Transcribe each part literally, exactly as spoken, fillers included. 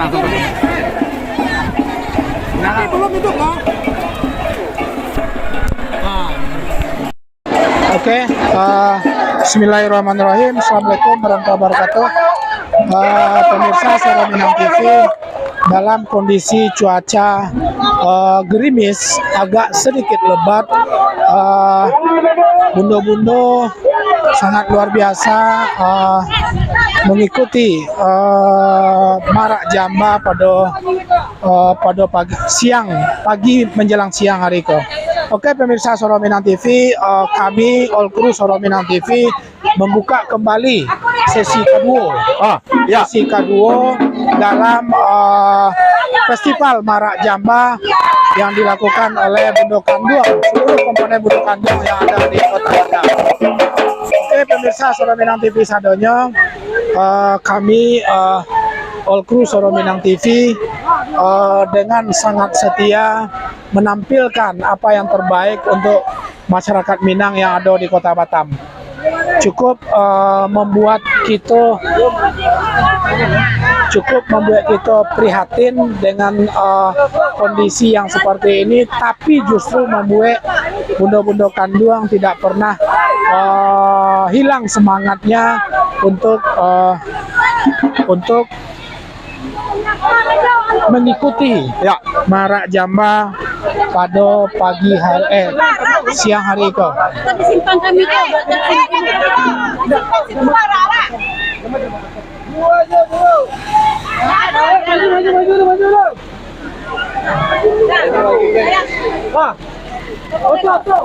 Tapi belum hidup, no? Ah. Oke, eh, bismillahirrahmanirrahim. Assalamualaikum warahmatullahi wabarakatuh. Eh, pemirsa Suara Minang T V, dalam kondisi cuaca, eh, gerimis, agak sedikit lebat, eh, bundo-bundo sangat luar biasa, eh, mengikuti, eh, marak jamba pada, eh, pada pagi, siang, pagi menjelang siang hari ko. Oke, pemirsa Suara Minang T V, eh, kami, all crew Suara Minang T V, membuka kembali sesi kedua. Ah, ya. Sesi kedua dalam, eh, festival marak jamba yang dilakukan oleh Bundo Kanduang, seluruh komponen Bundo Kanduang yang ada di Kota Batam. Oke, pemirsa Suara Minang T V sadonyo, eh, kami, eh, all crew Suara Minang T V, eh, dengan sangat setia menampilkan apa yang terbaik untuk masyarakat Minang yang ada di Kota Batam. Cukup, eh, membuat kita, cukup membuat kita prihatin dengan, eh, kondisi yang seperti ini, tapi justru membuat bundo-bundo Kanduang tidak pernah, eh, hilang semangatnya untuk, eh, untuk mengikuti, ya, marak jamba pada pagi hari, eh, siang hari ko. Tadi simpang kami ko. Simpang, simpang, Rara. Maju, maju, maju, maju, maju. Wah. Oto, oto.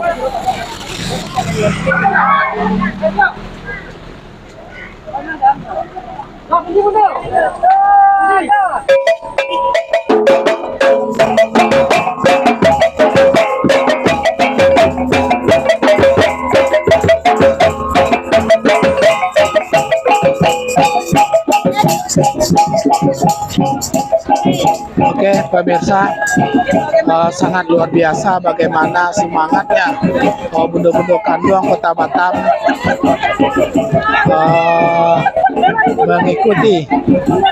Oke, pemirsa, eh, sangat luar biasa bagaimana semangatnya, eh, bundo-bundo Kanduang Kota Batam, eh, mengikuti,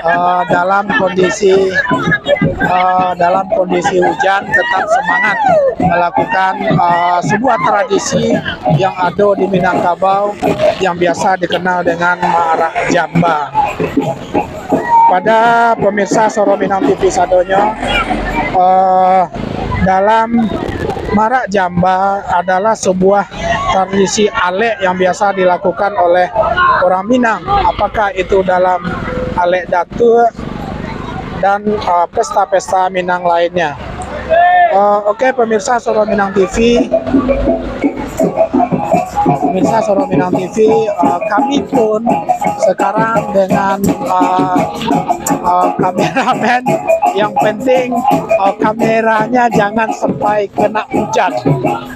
eh, dalam kondisi, eh, dalam kondisi hujan tetap semangat melakukan, eh, sebuah tradisi yang ada di Minangkabau yang biasa dikenal dengan marak jamba. Pada pemirsa Suara Minang T V sadonyo, eh, dalam marak jamba adalah sebuah tradisi alek yang biasa dilakukan oleh orang Minang, apakah itu dalam alek datuak dan, eh, pesta-pesta Minang lainnya. Eh, oke, pemirsa Suara Minang T V, pemirsa Suara Minang T V, eh, kami pun sekarang dengan, eh, eh, kameramen, yang penting, eh, kameranya jangan sampai kena hujan.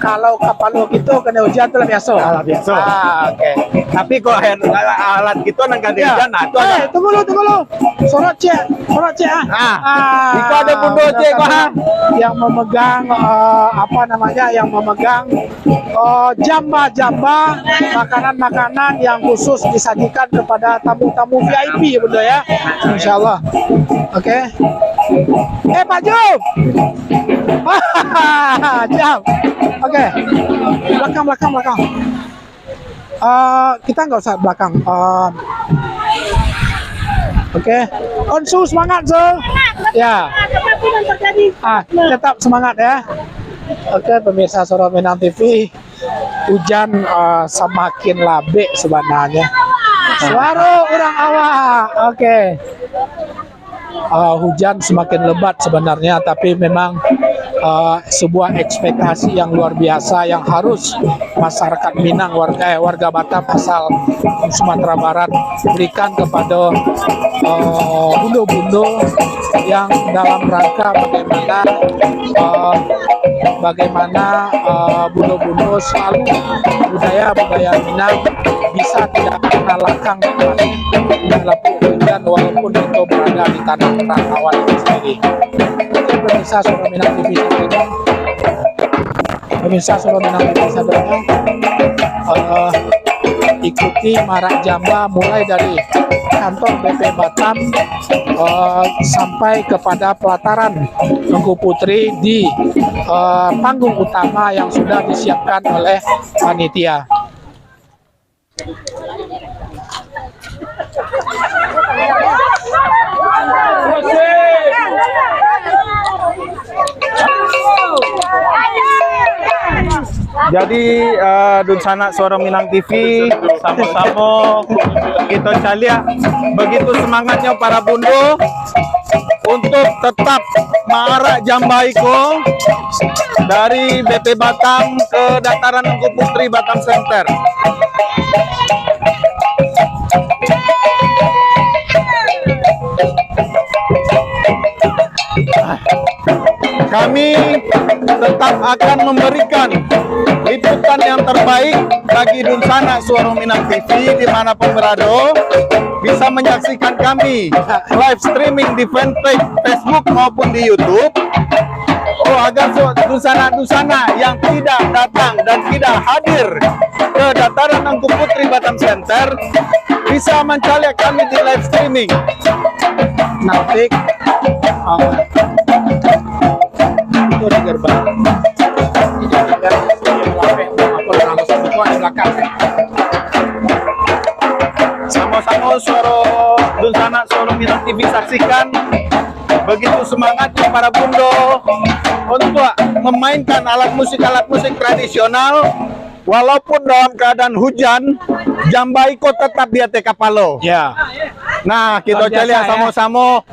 Kalau kapalo kito kena hujan tu lah biaso. Ah, lah biaso. Ah, oke. Tapi kok alat kito nan kena hujan, nah, tu eh, agak tunggu lu, tunggu lu. Sorot ciek, sorot ciek, ah. Ah. Ah, iko ado bundo ciek, Pak. Yang memegang, eh, apa namanya, yang memegang, eh, jamba-jamba, makanan-makanan yang khusus disajikan kepada tamu-tamu V I P, bundo, ya. Insyaallah. Oke. Eh, Pak Ju. Jam. Oke. Belakang, belakang, belakang. Eh, kita nggak usah belakang. Eh, oke. Onsu, semangat, Su. Ya. Ah, tetap semangat, ya. Oke, pemirsa Suara Minang T V, hujan, eh, semakin labek sebenarnya. Suara orang awak. Oke. Ah, hujan semakin lebat sebenarnya, tapi memang, ah, sebuah ekspektasi yang luar biasa yang harus masyarakat Minang, warga, eh, warga Batam asal Sumatera Barat berikan kepada, ah, bundo-bundo yang dalam rangka bagaimana, ah, bagaimana, ah, bundo-bundo selalu budaya-budaya Minang bisa tidak pernah lakang dalam pendidikan walaupun kita berada di tanah rantauan itu sendiri. Oke, pemirsa Suara Minang T V sadonyo, pemirsa Suara Minang T V sadonyo, eh, ikuti marak jamba mulai dari kantor B P Batam, eh, sampai kepada pelataran Tengku Putri di, eh, panggung utama yang sudah disiapkan oleh panitia. Jadi, eh, Dunsanak Suaro Minang T V, samo-samo kito caliak begitu semangatnya para bundo untuk tetap maarak jamba iko dari B P Batam ke Dataran Tengku Putri Batam Center. Kami tetap akan memberikan liputan yang terbaik bagi Dunsanak Suaro Minang T V di mana pun berada, bisa menyaksikan kami live streaming di fanpage Facebook maupun di YouTube. Oh, agar su-, dunsanak-dunsanak yang tidak datang dan tidak hadir ke Dataran Tengku Putri Batam Center bisa mancaliak kami di live streaming. Nanti, ah, itu di gerbang. Jadi, biar dia melapeh, apa, langsung itu ada belakang. Samo-samo Suaro Dunsanak Suaro Minang T V saksikan begitu semangatnya para bundo untuk memainkan alat musik-alat musik tradisional, walaupun dalam keadaan hujan, jamba iko tetap di ateh kapalo. Ya. Nah, kita caliak samo-samo.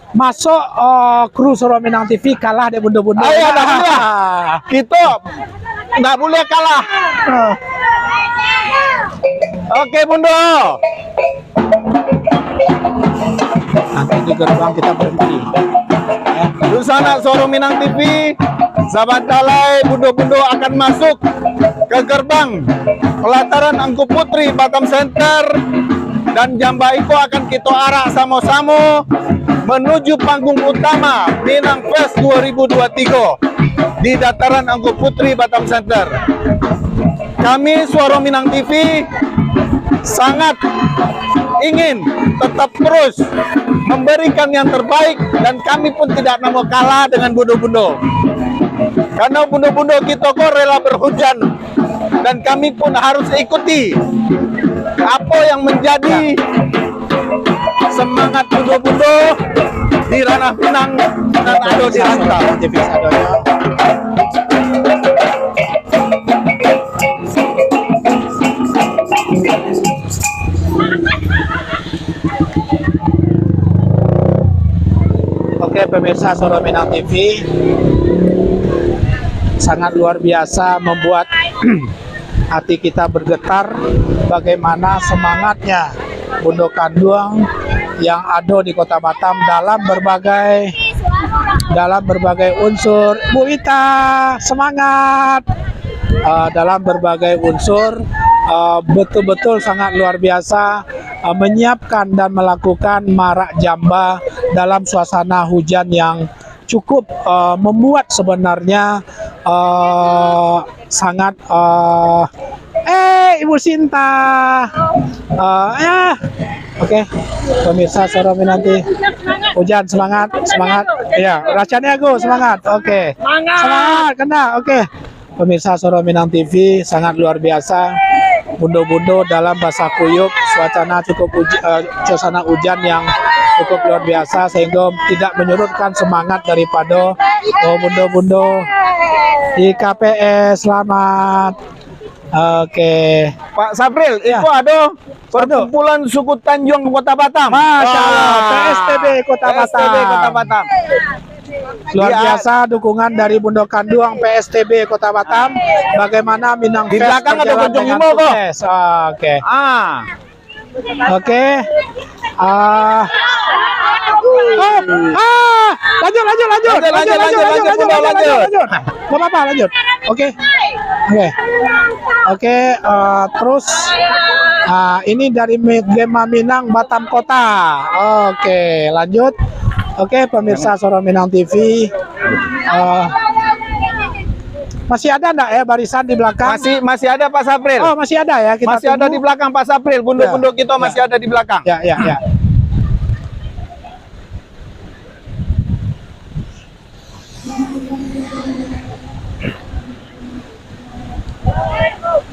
Masuk, eh, kru Suaro Minang T V kalah dek bundo-bundo. Ayo, dah, dah. Kita ndak boleh kalah. Ah. Oke, bundo. Nanti di gerbang kita berhenti. Ya. Dunsanak Suaro Minang T V, sabanta lai bundo-bundo akan masuk ke gerbang pelataran Tengku Putri Batam Center, dan jamba iko akan kita arak samo-samo menuju panggung utama Minang Fest dua ribu dua tiga di Dataran Tengku Putri Batam Center. Kami Suaro Minang T V sangat ingin tetap terus memberikan yang terbaik, dan kami pun tidak mau kalah dengan bundo-bundo. Karena bundo-bundo kita kok rela berhujan, dan kami pun harus ikuti apa yang menjadi semangat bundo-bundo di ranah Minang dan ado di rantau. Oke, pemirsa Suaro Minang T V, sangat luar biasa membuat hati kita bergetar, bagaimana semangatnya Bundo Kanduang yang ado di Kota Batam dalam berbagai, dalam berbagai unsur. Bu Ita, semangat! Eh, dalam berbagai unsur, eh, betul-betul sangat luar biasa, eh, menyiapkan dan melakukan marak jamba dalam suasana hujan yang cukup, eh, membuat sebenarnya, eh, sangat, eh, eh, Ibu Sinta. Eh, ya. Oke, pemirsa Suaro Minang T V. Hujan, semangat, semangat. Ya, Rachani Agung, semangat. Oke. Semangat, kena. Oke. Pemirsa Suaro Minang T V, sangat luar biasa. Bundo-bundo dalam basah kuyup, suasana cukup uj-, eh, suasana hujan yang cukup luar biasa, sehingga tidak menyurutkan semangat daripada, oh, bundo-bundo di K P S. Selamat. Oke. Pak Safril, ya. Itu ada Perkumpulan Suku Tanjuang Kota Batam. Masya Allah, ah, P S T B Kota Batam. P S T B Kota Batam. Luar biasa dukungan dari Bundo Kanduang P S T B Kota Batam. Bagaimana Minang Fest berjalan dengan sukses? Di belakang ada Bojong Limo, kok. Ah, oke. Ah. Oke. Ah. Oh, ah, lanjut, lanjut, lanjut. Lanjut, lanjut, lanjut, lanjut, lanjut, lanjut, lanjut, lanjut. Lanjut. Gak apa-apa, lanjut. Oke. Oke. Oke, eh, terus, ah, ini dari Me-, Gema Minang, Batam Kota. Oke, lanjut. Oke, pemirsa Suaro Minang T V, eh, Masih ada ndak ya barisan di belakang? Masih, masih ada, Pak Sapril. Oh, masih ada ya, kita Masih ada tunggu. di belakang, Pak Sapril. Bundo-bundo Ya. kita Ya. masih ada di belakang. Ya, ya, ya.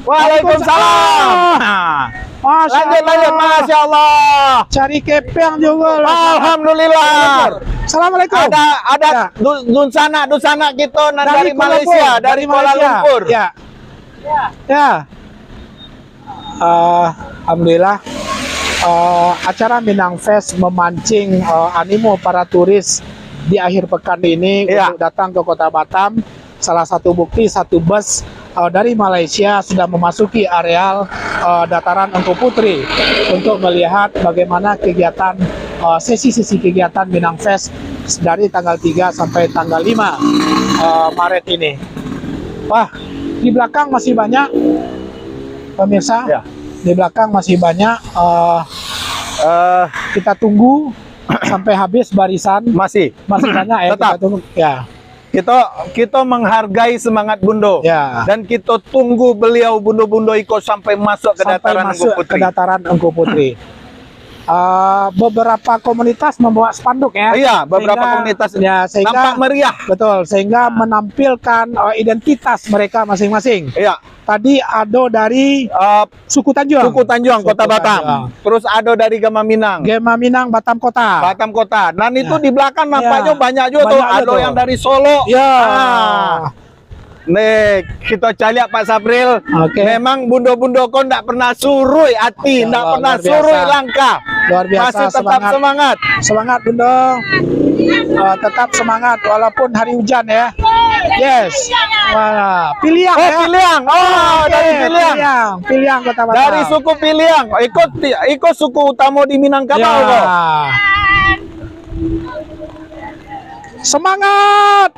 Waalaikumsalam. Waalaikumsalam. Masya Lanjut, lanjut. Allah. Masya Allah. Cari kepeng juga lah. Alhamdulillah. Assalamualaikum. Ada, ada Ya. du-, dunsanak, dunsanak kita nan Dari dari Kuala Malaysia, Lumpur. dari Dari Kuala Malaysia. Lumpur. Ya. Ya. Ah, Alhamdulillah, ah, acara Minang Fest memancing, ah, animo para turis di akhir pekan ini Iya. untuk datang ke Kota Batam. Salah satu bukti, satu bus, ah, dari Malaysia sudah memasuki areal, ah, dataran Ungku Putri untuk melihat bagaimana kegiatan, ah, sesi-sesi kegiatan Minang Fest dari tanggal tiga sampai tanggal lima, ah, Maret ini. Wah, di belakang masih banyak, pemirsa. Ya. Di belakang masih banyak, eh, Eh, kita tunggu sampai habis barisan. Masih. Masih banyak ya, Tetap. kita tunggu. Ya. Kita, kita menghargai semangat Bundo. Ya. Dan kita tunggu beliau, bundo-bundo iko, sampai masuk ke Sampai dataran masuk Ungku ke Putri. dataran Ungku Putri. Ah, beberapa komunitas membawa spanduk ya. Iya, beberapa Sehingga, komunitas ya, sehingga nampak meriah. Betul, sehingga menampilkan, eh, identitas mereka masing-masing. Iya. Tadi ada dari Eh, suku Tanjuang. suku Tanjuang, Suku Kota Batam. Tanjuang. Terus ada dari Gema Minang. Gema Minang, Batam Kota. Batam Kota. Dan itu Ya. di belakang nampaknya Ya. banyak juga tu. Banyak juga Ada tu. yang dari Solok. Ya. Ah. Nih, kita caliak Pak Sapril. Oke. Memang bundo-bundo ko ndak pernah surui hati, Ya ndak Allah, pernah luar biasa. surui langkah. Luar biasa, Masih tetap semangat. semangat. Semangat, Bundo. Ah, tetap semangat walaupun hari hujan ya. Yes. Wah, Piliang Oh, ya. Piliang. Oh, Oke, dari Piliang. Piliang. Piliang Kota Batam. Dari suku Piliang. Iko ti-, iko suku utama di Minangkabau Ya. ko. Semangat.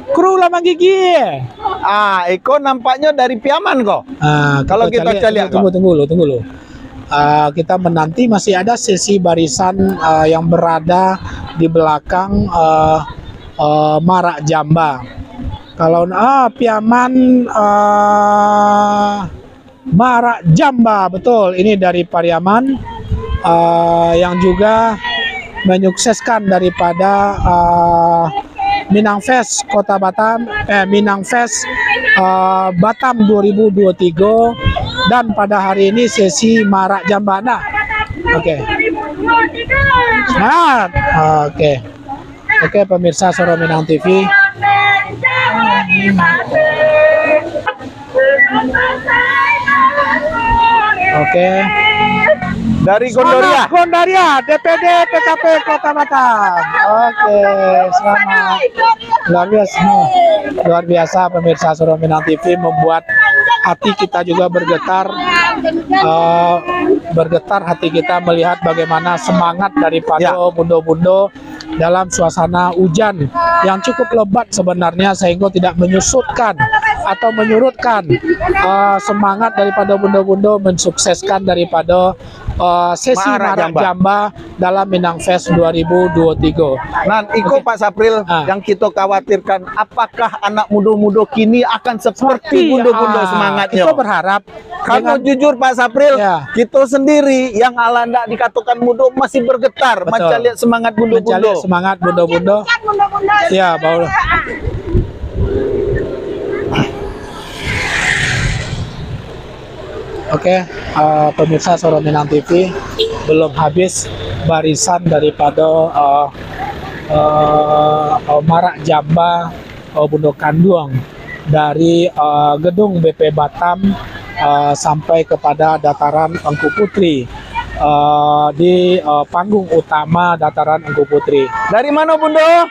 Kru lah manggigi. Ah, iko nampaknya dari Piaman ko. Ah, Kalau kita kita caliak, caliak, tunggu, tunggu dulu, tunggu dulu. Ah, kita menanti masih ada sesi barisan, ah, yang berada di belakang, ah, ah, Marak Jamba. Kalau, ah, Piaman, ah, Marak Jamba, betul. Ini dari Pariaman, ah, yang juga menyukseskan daripada, ah, Minang Fest Kota Batam, eh, Minang Fest, ah, Batam dua ribu dua tiga, dan pada hari ini sesi Marak Jamba. Nah, oke. Nah, oke. Oke, pemirsa Suara Minang T V. Oke. Dari Semangat Gondoriah. Gondoriah, D P D P K P Kota Batam. Oke, selamat. Luar biasa. Luar biasa, pemirsa Suara Minang T V, membuat hati kita juga bergetar, eh, bergetar hati kita melihat bagaimana semangat daripada Ya. bundo-bundo dalam suasana hujan yang cukup lebat sebenarnya, sehingga tidak menyusutkan atau menyurutkan, eh, semangat daripada bundo-bundo mensukseskan daripada, eh, sesi Marak Marak Jamba. Jamba dalam Minang Fest dua ribu dua tiga. Nan, iko Oke. Pak Sapril Ah. yang kita khawatirkan, apakah anak mudo-mudo kini akan seperti Seperti, bundo-bundo ah, semangatnya? kita berharap Kalau dengan jujur, Pak Sapril, Ya. kita sendiri yang alah ndak dikatakan mudo masih bergetar Betul. mancaliak semangat bundo-bundo. Mancaliak semangat bundo-bundo. Ya, baru. Oke, eh, pemirsa Suara Minang T V, belum habis barisan daripada, eh, eh, eh, Marak Jamba, eh, Bundo Kanduang dari, eh, gedung B P Batam, eh, sampai kepada dataran Ungku Putri, eh, di, eh, panggung utama dataran Ungku Putri. Dari mana, Bundo?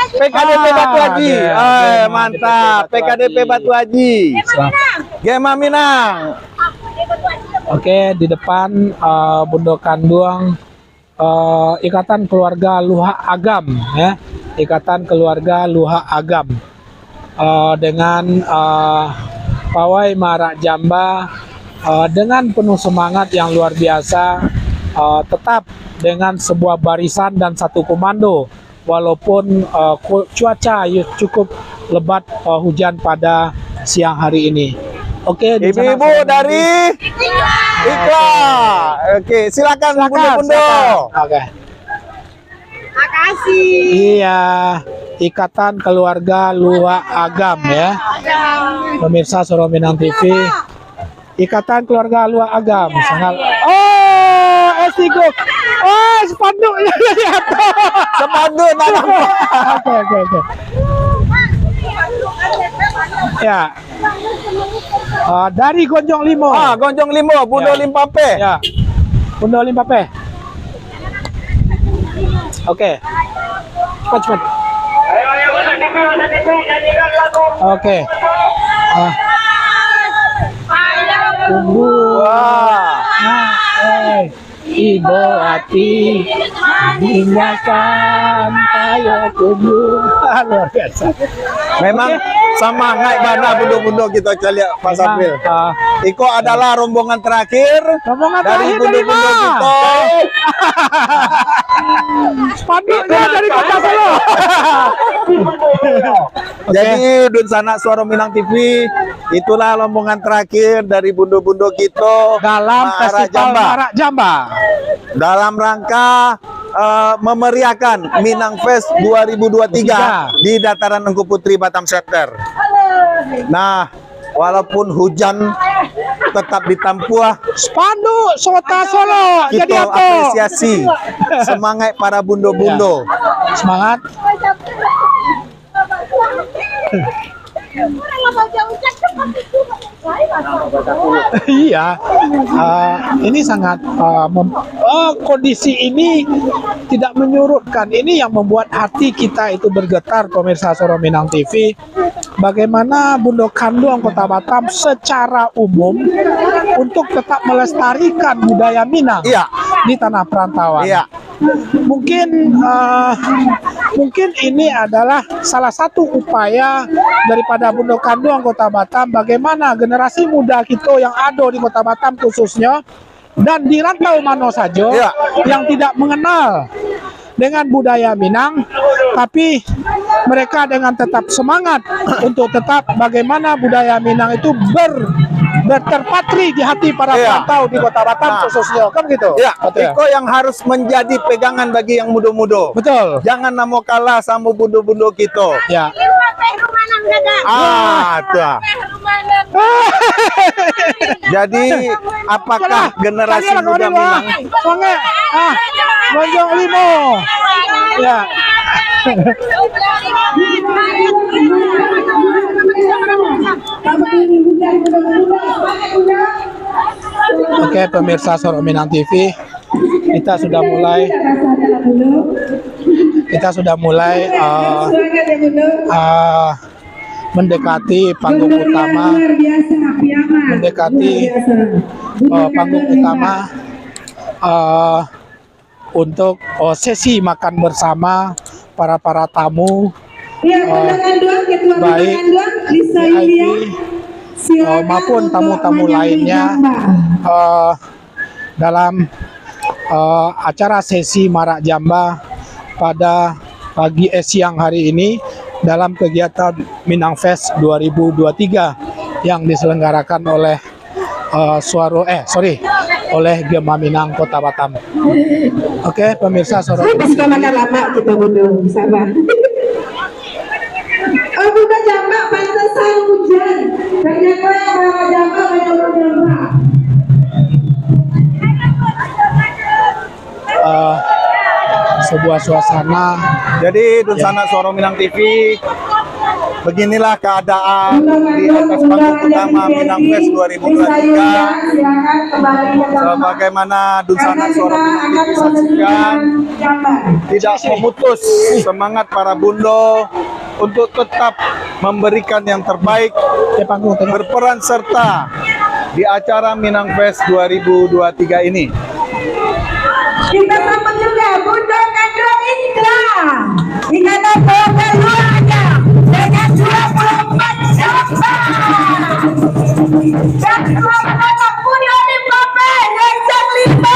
P K D P Ah, Batu Haji. oke, oke, Eh, mantap. P K D P Batu Haji. Selamat. Gema Minang. Oke, di depan, eh, Bundo Kanduang, eh, Ikatan Keluarga Luhak Agam, ya. Ikatan Keluarga Luhak Agam. Eh, dengan, eh, pawai Marak Jamba, eh, dengan penuh semangat yang luar biasa, eh, tetap dengan sebuah barisan dan satu komando walaupun, uh, ku-, cuaca yu-, cukup lebat, uh, hujan pada siang hari ini. Oke, di sana Ibu-ibu saya dari Ikla. Oke, silakan, silakan, Bunda-bunda. Silakan. Oke. Makasih. Iya, Ikatan Keluarga Luak Agam, ya. Pemirsa Suara Minang T V. Ikatan Keluarga Luak Agam, sangat. Oh, S tiga. Oh, spanduknya jatuh. Spanduk nak nampak. Oke, oke, oke. Ya. Ah, dari Gonjong Limo. Ah, Gonjong Limo, Bundo Ya. Limpapeh. Ya. Bundo Limpapeh. Oke. Cepat, cepat. Oke. Ah. Tunggu. Wah. Ah, eh. Ibo ati, dinyakan payo tubuh. Ah, luar biasa. Memang Oke. Samangaik bana bundo-bundo kito caliak, Pak Memang, Sambil. Ah. Iko adalah rombongan terakhir Rombongan dari terakhir dari bundo-bundo Bima. Kito. Spanduknya dari Kota Solo. Oke. Jadi, Dunsanak Suara Minang T V, itulah rombongan terakhir dari bundo-bundo kito dalam Marak Festival Jamba. Marak Jamba. Dalam rangka, eh, memeriahkan Minang Fest dua ribu dua tiga Tiga. Di Dataran Engku Putri, Batam Center. Nah, walaupun hujan tetap ditampuah. Spanduk Sota Solo jadi Kita apa? Apresiasi semangat para bundo-bundo. Ya. Semangat. Iya. Ah, ini sangat, ah, mem-, ah, kondisi ini tidak menyurutkan. Ini yang membuat hati kita itu bergetar, pemirsa Suara Minang T V. Bagaimana Bundo Kanduang Kota Batam secara umum untuk tetap melestarikan budaya Minang Iya. Di tanah perantauan. Iya. Mungkin, eh, mungkin ini adalah salah satu upaya daripada Bundo Kanduang Kota Batam, bagaimana generasi muda kita yang ada di Kota Batam khususnya, dan di rantau mano sajo Ya. Yang tidak mengenal dengan budaya Minang, tapi mereka dengan tetap semangat untuk tetap bagaimana budaya Minang itu ber-, ber-, terpatri di hati para Iya. perantau di Kota Batam Nah. Khususnya, kan gitu? Ya, Betul. Iko yang harus menjadi pegangan bagi yang mudo-mudo. Betul. Jangan namo kalah sama bundo-bundo kita. Ya. Ah, tu ah. Jadi, apakah generasi muda Minang? Sangat. Ah, Gonjong Limo. Ya. Oke, pemirsa Suara Minang T V, kita sudah mulai, kita sudah mulai, eh, eh, mendekati panggung utama, mendekati, eh, panggung utama, eh, untuk, eh, sesi makan bersama para, para tamu, Iya, eh, Bunda Kanduang, Ketua Bunda baik Kanduang, Lisa V I P, Yulia, eh, silakan maupun untuk tamu-tamu menyambut lainnya, gambar. Eh, dalam, eh, acara sesi Marak Jamba pada pagi, eh, siang hari ini dalam kegiatan Minang Fest dua ribu dua tiga yang diselenggarakan oleh, eh, Suaro, eh, sorry, oleh Gema Minang Kota Batam. Oke, pemirsa Suara Saya suka makan lamak kita bodoh, sabar. Oh, bukan jambak, pantesan hujan. Ternyata kalau jambak banyak orang jambak. Eh, sebuah suasana. Jadi, Dunsanak Suara Minang T V, beginilah keadaan di atas panggung utama Minang Fest dua ribu dua tiga. Sebagaimana Dunsanak Suara Minang T V saksikan, tidak memutus semangat para bundo untuk tetap memberikan yang terbaik, berperan serta di acara Minang Fest dua ribu dua tiga ini. Kita sambut juga Bundo Kanduang Indra. Ikatan Keluarga Luak Agam dengan dua puluh empat jambak. Dan dua puluh empat Bundo Limpapeh, Rancak Lima.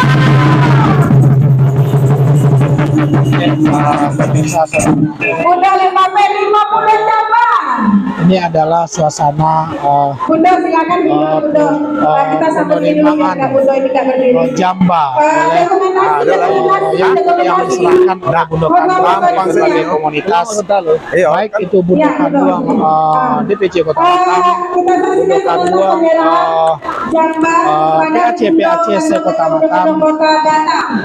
Udah lima puluh, lima puluh cabang. Ini adalah suasana, eh, Bunda, silakan duduk, eh, Bunda. Eh, kita sambut dulu penerimaan, biar Bunda ini tidak berdiri. Eh, jamba oleh, eh, yang diserahkan oleh Bunda Kanduang sebagai komunitas, baik itu Bunda Kanduang, eh, D P C Kota Batam, Bunda Kanduang, eh, eh, P A C, P A C se-Kota Batam,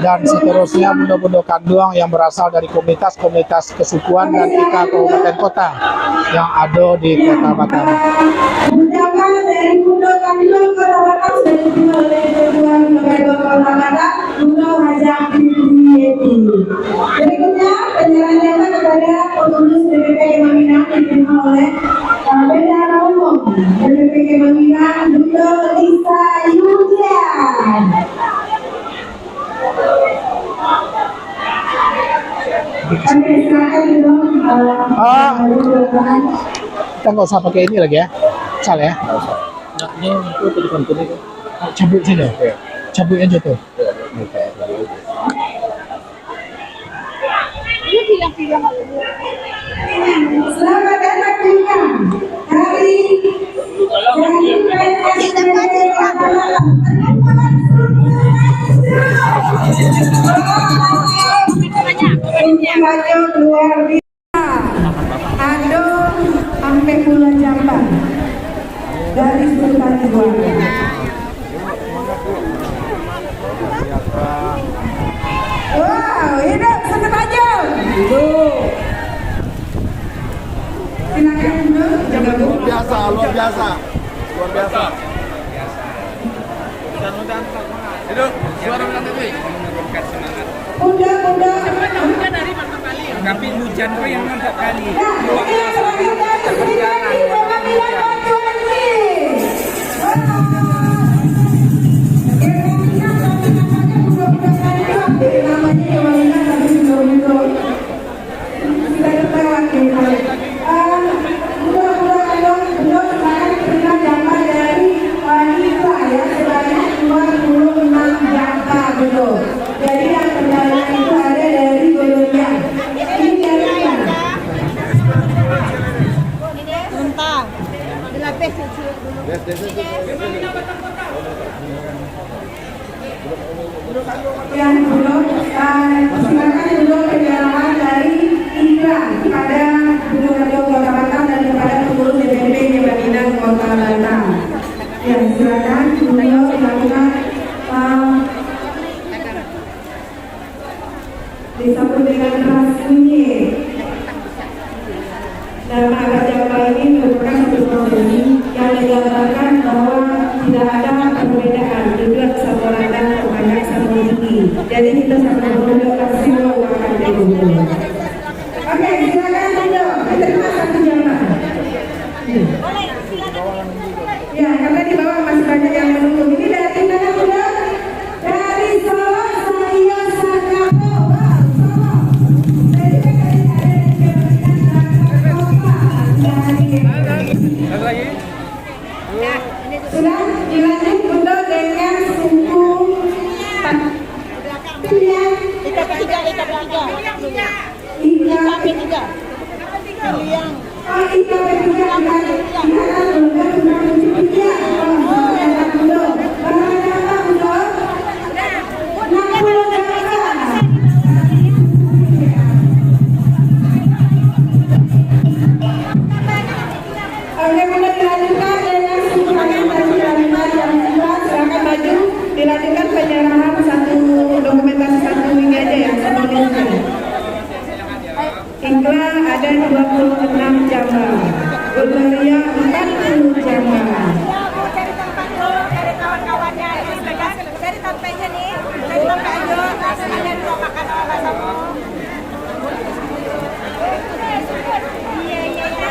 dan seterusnya Bunda-Bunda Kanduang yang berasal dari komunitas-komunitas kesukuan dan I K A kabupaten kota yang ado di Kota Batam. Ucapan dari Bunda Kanduang Kota Batam sudah diterima oleh Ketua Bunda Kanduang Kota Batam, Bunda Hajah Fitri Yeti. Berikutnya, penyerahan jabatan kepada pengurus D P P Kemah Minang diterima oleh, eh, Bendahara Umum D P P Kemah Minang, Bunda Lisa Yulian. Oke, silakan, Bunda. Eh, ah, Bunda. Kita nggak usah pakai ini lagi, ya. Salah, ya. Nggak usah. Nah, ini itu tadi pantun itu. Cabut saja. Iya. Cabut aja tuh. Iya, oke. Selamat datang juga dari, dari P S B B Kota Batam. Luar biasa. Ado ampek puluah cabang dari Sultan Juara. Wow, hidup Sukun Tanjung. Hidup. Silakan duduk, bergabung. Luar biasa, luar biasa. Luar biasa. Hidup, suara Minang T V. Bunda, bunda. Tapi hujan ko yang nampak kali. Nah, ini yang terakhir kali, sedikit lagi, Bunda Minang bantu lagi. Wah. Bunda Minang, tapi namanya bunda-bunda tadi tu, hampir namanya Bunda Minang, tapi bunda-bunda. Sudah ketahuan, ya. Ah, budak-budak, ayo, budak sekarang terima jatah dari, ah, Nisa, ya, sebanyak dua puluh enam jatah, betul. Jadi, yang terbanyak itu ada dari Goloriang. Ini dari mana? Unta. Dilapis kecil dulu. Yang dulu, eh, silakan dulu penyerahan dari Indra kepada Gubernur Kota Batam dan kepada pengurus D P P Kemah Minang Kota Batam. Ya, silakan dulu dilakukan, eh, disambut dengan keras bunyi. Nama adat Jamba ini merupakan satu prosesi yang menggambarkan bahwa tidak ada perbedaan duduk sama randah, kebanyak sama tinggi. Jadi kita sama-sama duduk, kasih makan dulu. Oke, silakan duduk. Terima satu jamba. Ya, karena di bawah masih banyak yang menunggu. Ini dari mana, Bunda? Dari Solok, Sario, Sakato. Wow, Solok. Saya juga tadi ada yang diperhatikan, Bapak Bapak. Sudah hadir. Sudah, dilanjut, Bunda, dengan suku Tat-, Piliang. Ika ketiga, ika ketiga. Ika ketiga. Piliang. Oke, boleh dilanjutkan dengan suku Tanjung Kalimat yang sudah, silakan maju. Dilanjutkan penyerahan satu dokumentasi satu ini aja ya, simbolisnya. Iklan ada dua puluh enam jamba. Gloria empat puluh jamba. Cari tempat dulu, cari kawan-kawannya. Cari tempatnya nih, cari tempat aja. Ada dua makan sama-sama. Iya, iya, iya.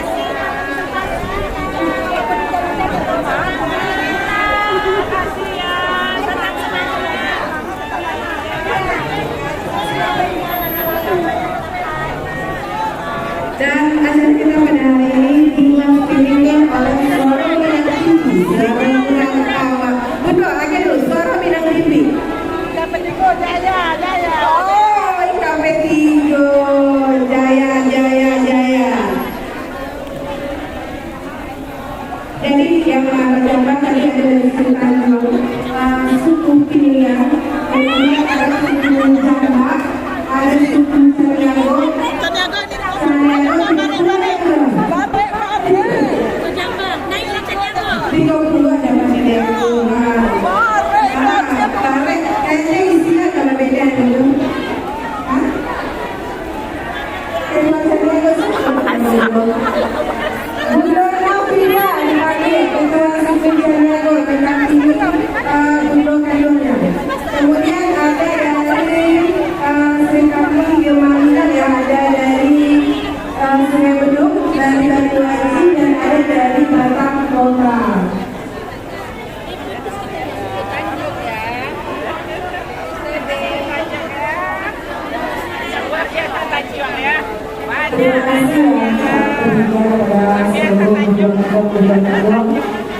Dan acara kita pada hari ini diwakilkan oleh Suara Minang T V. Suara Minang T V. Betul, lagi dulu, Suara Minang T V. Dapat juga, jaya, jaya. Oh, I K P tiga. Terima kasih yang tak terhingga kepada seluruh budak-budak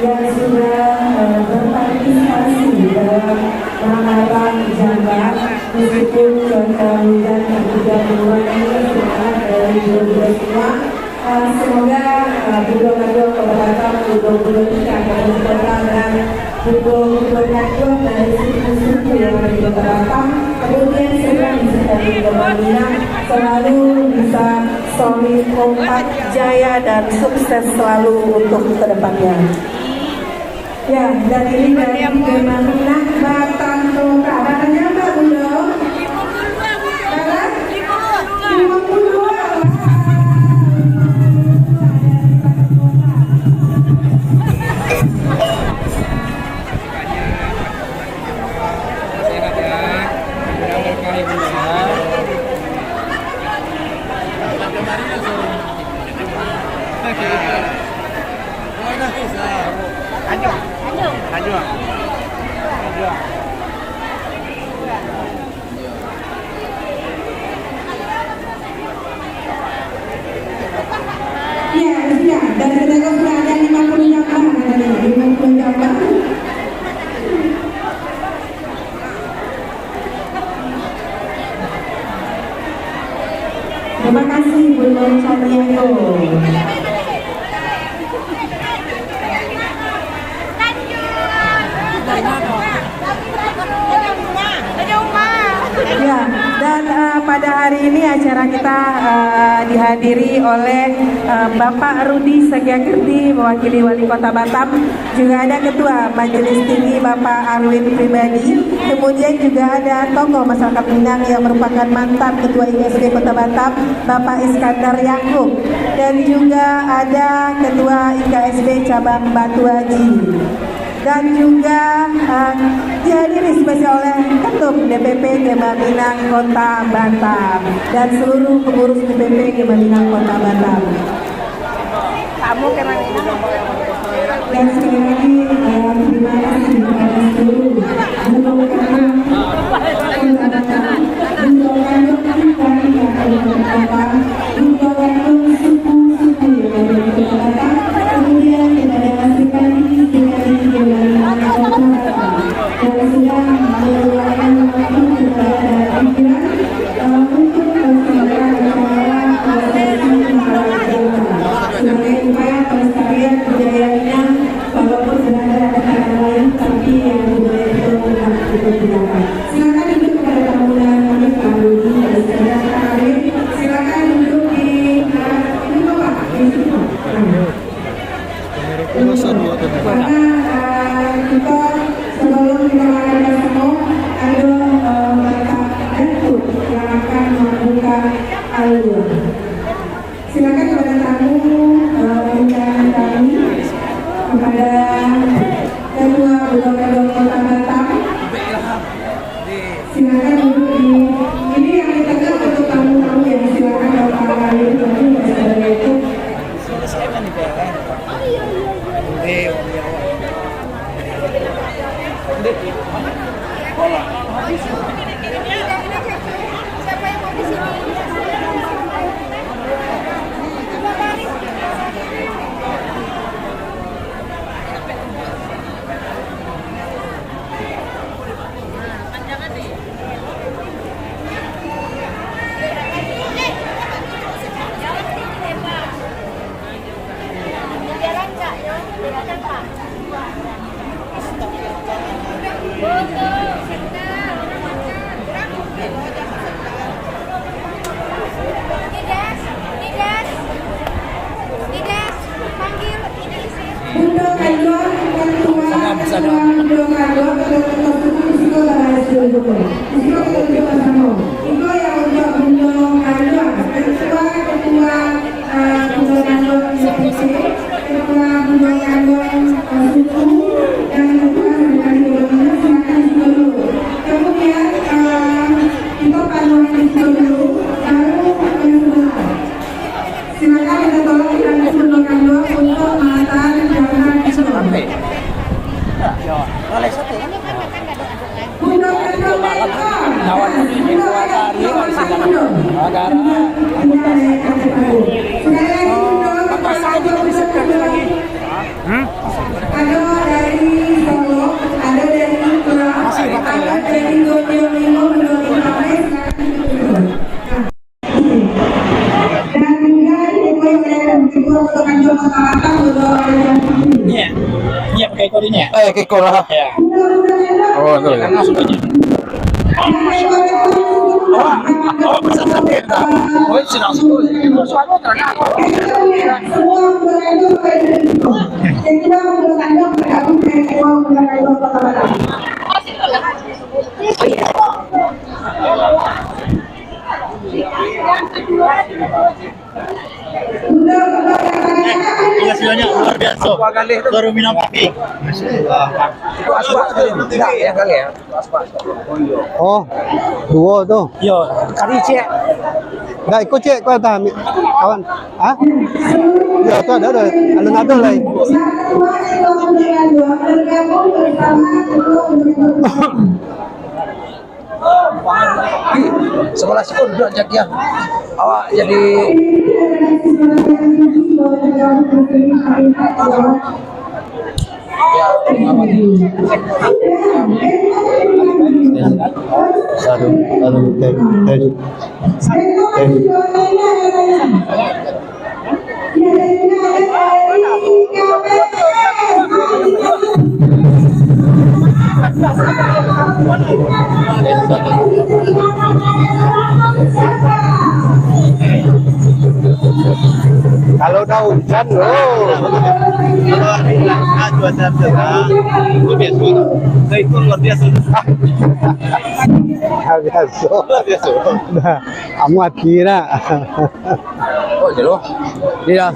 yang sudah eh, berpartisipasi dalam mengarang jamban, meskipun cuaca hujan tidak mengurangi semangat dari dua-dua semua. Eh, semoga eh, budak-budak keberatan untuk budak kita akan berkota dan Pukul dua puluh dari suku-suku yang ada di Kota Batam, kemudian semua bisa dari Kota Minang, selalu bisa solid, kompak, jaya, dan sukses selalu untuk kedepannya. Ya, dan ini dari Gema Minang Batam Kota. Katanya Mbak Bunda, Lima puluh dua. Iya, sudah. Dari Kedai Kopi ada lima puluh jamban, ada lima puluh jamban. Terima kasih, Bunda Santiago. Ya, dan eh, pada hari ini acara kita eh, dihadiri oleh eh, Bapak Rudi Segiagerdi mewakili Wali Kota Batam, juga ada Ketua Majelis Tinggi Bapak Arwin Pribadi, kemudian juga ada tokoh masyarakat Minang yang merupakan mantan Ketua I K S D Kota Batam, Bapak Iskandar Yakub, dan juga ada Ketua I K S D Cabang Batu Aji. Dan juga eh, dihadiri spesial oleh Ketum D P P Gema Minang Kota Batam dan seluruh pengurus D P P Gema Minang Kota Batam. Kamu Gema Minang. Dan sekali lagi eh, terima kasih kepada seluruh guru guru Kota Batam, guru guru Kota Batam, guru guru suku-suku yang ada di Kota Batam, kemudian kepada Sri Kandi, Sri Kandi Gema Minang Kota Batam. Yang sudah meluangkan waktu, tenaga dan pikiran eh, untuk melaksanakan acara prosesi malam Jumat sebagai upaya pelestarian budaya Minang, walaupun berada di tanah lain, tapi yang budaya itu tetap dipergunakan. Silakan duduk kepada tamu undangan kami, Pak Rudi, Pak Iskandar, Pak Arif. Silakan duduk di eh, di bawah, di situ. Nah. Karena eh, kita sebelum kita mengadakan semua, ada eh, Bapak Datuk yang akan membuka alur. Silakan kepada tamu eh, undangan kami, kepada Ketua Budo Kadok Kota Batam. Silakan duduk di ini yang di tengah untuk tamu-tamu yang silakan Bapak Arif, Bapak Iskandar itu. Bunda Kanduang, Ketua, Ketua Bunda Kanduang, Ketua Ketua Suku, Suku Bahasa Suku. Suku Ketua Suku Bersama. Iko yang untuk Bunda Kanduang, Ketua, Ketua eh, Bunda Kanduang I P C, Ketua Bunda Kanduang eh, Suku, dan Ketua Sekretariat Dewan Minang, silakan duduk dulu. Kemudian eh, kita panuan di situ dulu, baru ke sebelah. Silakan minta tolong kita di Bunda Kanduang untuk mengantar jamban itu. Bunda Kanduang, Hmm? Masih batal, ya? Iya. Iya, pakai ekor ini, ya? Eh, pakai ekor lah. Iya. Oh, tu. Tengah sudah. Oh, oh, pesan sampai tak? Oh, sudah. Suara terang. Iya, suaranya luar biasa. Baru minum kopi. Itu asbak sekali. Tidak, yang kali ya. Itu asbak. Oh, duo tu. Yo, kali cek. Dah ikut cek kau dah, mi-, kawan. Hah? Ya, tu ada, ada. Alun ada lai. Ih, sebelah situ duduk aja dia. Awak jadi Satu, satu, ten, ten, ten. Kalau dah hujan, oh. Kalau hari Jumat, cuaca cerah, itu biasa. Itu luar biasa. Luar biasa. Luar biasa. Dah, amuah hati nak. Oh, jelo. Iya.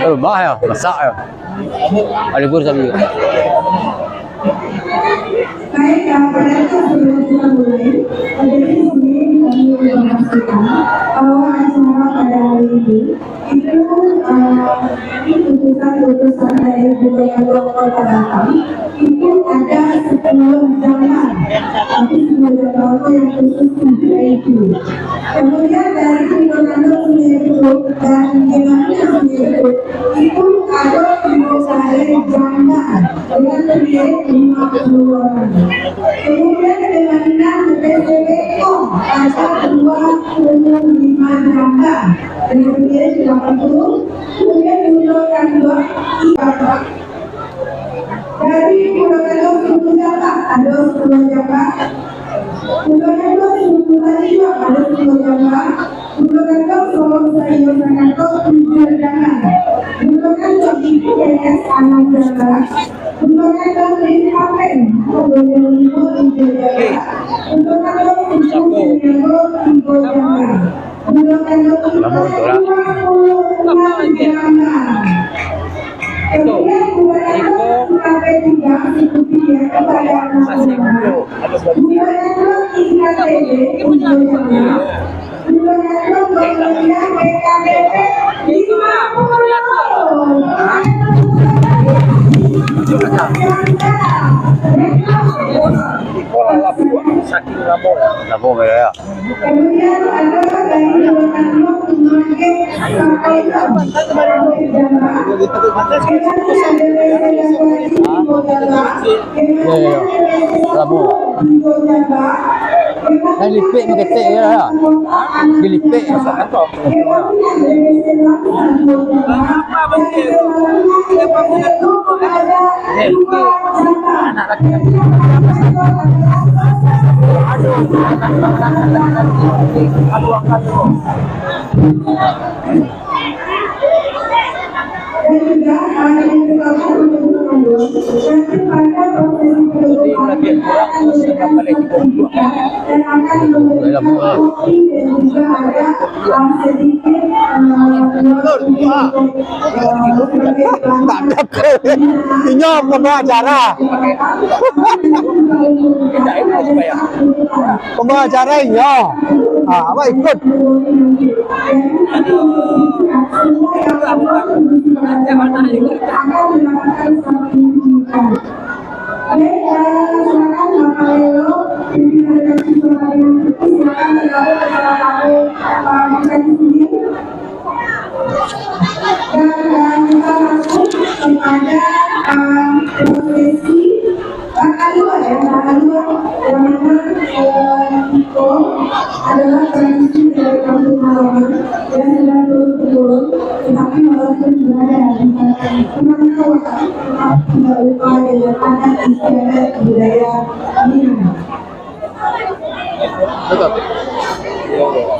Rumah ya, masak ya. Ada pun sambil. Baik, ah, pada itu sebelum kita mulai, pada di sini kami informasikan bahwa acara pada hari ini itu, ah, keputusan-keputusan dari Gubernur Kota Batam itu ada sepuluh jamaah, tapi sepuluh jamaah yang khusus untuk itu. Kemudian dari Gubernur Sungai Buloh dan Gubernur Sungai Buloh itu ada sepuluh jamaah dengan penduduk lima puluh orang. Kemudian pembangunan B P P P O ada dua puluh lima jamaah, kemudian delapan puluh, kemudian jumlah kantor ibadah. Dari Pulau Gadong sepuluh jamaah, ada sepuluh jamaah. Pulau Gadong sepuluh tadi juga ada sepuluh jamaah. Pulau Gadong Sorong Sayo Sanato tujuh jamaah. Pulau Gadong I P S enam jamaah. Pulau Gadong Lin Papen, Pulau Gadong Limo tujuh jamaah. Pulau Gadong Simpang Siniago tiga jamaah. Pulau Gadong Limo dua puluh enam jamaah. Kemudian Pulau Gadong sampai tiga seperti biasa pada anak sekolah. Pulau Gadong I K T B tiga jamaah. Lamo, ya. Ya, ya, ya. Lamo. Dah lipek mah ketek je lah. Dilipek. Aduh, aduh, aduh, aduh. Inyo pembawa acara. Pembawa acara inyo. Ah, awak ikut. Baik, eh, silakan Bapak Lelo, pimpinan redaksi Suara Bima Putih, silakan bergabung bersama kami, eh, bukan di sini. Dan, eh, kita masuk kepada, eh, prosesi Bakalua, ya, Bakalua yang mana, eh, iko adalah tradisi dari kampung halaman yang sudah turun-temurun, tetapi walaupun berada di perantauan, tetap tidak lupa dengan adat istiadat budaya Minang.